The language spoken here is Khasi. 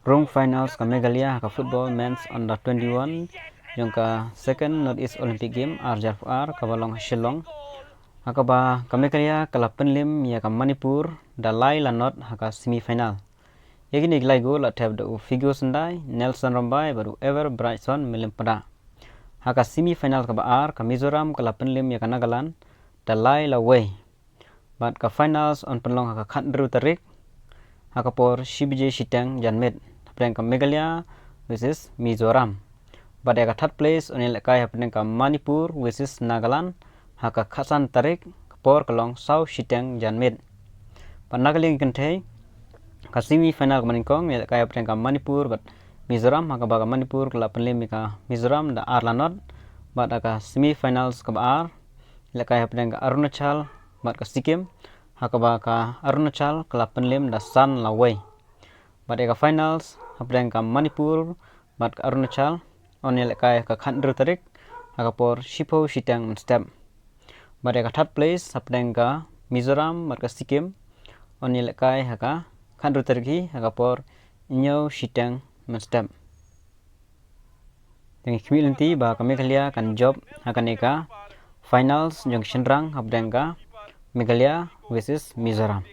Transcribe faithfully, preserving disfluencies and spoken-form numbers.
Rung finals ka Meghalaya ha ka football men's under twenty-one jong ka second North East Olympic Game ar hajar arphew ar kaba long ha Shillong, ha kaba ka Meghalaya ka la pynlim ïa ka Manipur da lai la nod ha ka semi final. Ïa kine ki lai gol la thep da u Figo Syndai, Nelson Rymbai bad u Ever Brightson Mylliempada. Ha ka semi final kaba ar ka Mizoram ka la pynlim ïa ka Nagaland da lai la wei. Bad ka finals yn pynlong ha ka khathynriew tarik ha ka por shi baje shiteng janmiet hapdeng ka Meghalaya versus Mizoram. Bad ïa ka third place yn ïalehkai hapdeng ka Manipur versus Nagaland ha ka khatsan tarik, ka por ka long saw shiteng janmiet. Bad na ka liang kynthei, ka semi final kaba nyngkong ïalehkai hapdeng ka Manipur bad Mizoram, ha kaba ka Manipur ka la pynlim ïa ka Mizoram da ar la nod. Bad ha ka semi finals kaba ar ïalehkai hapdeng ka Arunachal bad ka Sikkim, ha kaba ka Arunachal ka la pynlim da san la wei. Bad ïa ka finals hapdeng ka Manipur bad ka Arunachal yn ïalehkai ha ka khathynriew tarik ha ka por shiphew shiteng mynstep. Bad ïa ka third place hapdeng ka Mizoram bad ka Sikkim yn ïalehkai ha ka khathynriew tarik hi ha ka por hynñiew shiteng mynstep. Te ngi khmih lynti ba ka Meghalaya kan jop ha kane ka finals jong ki shynrang hapdeng ka Meghalaya versus Mizoram.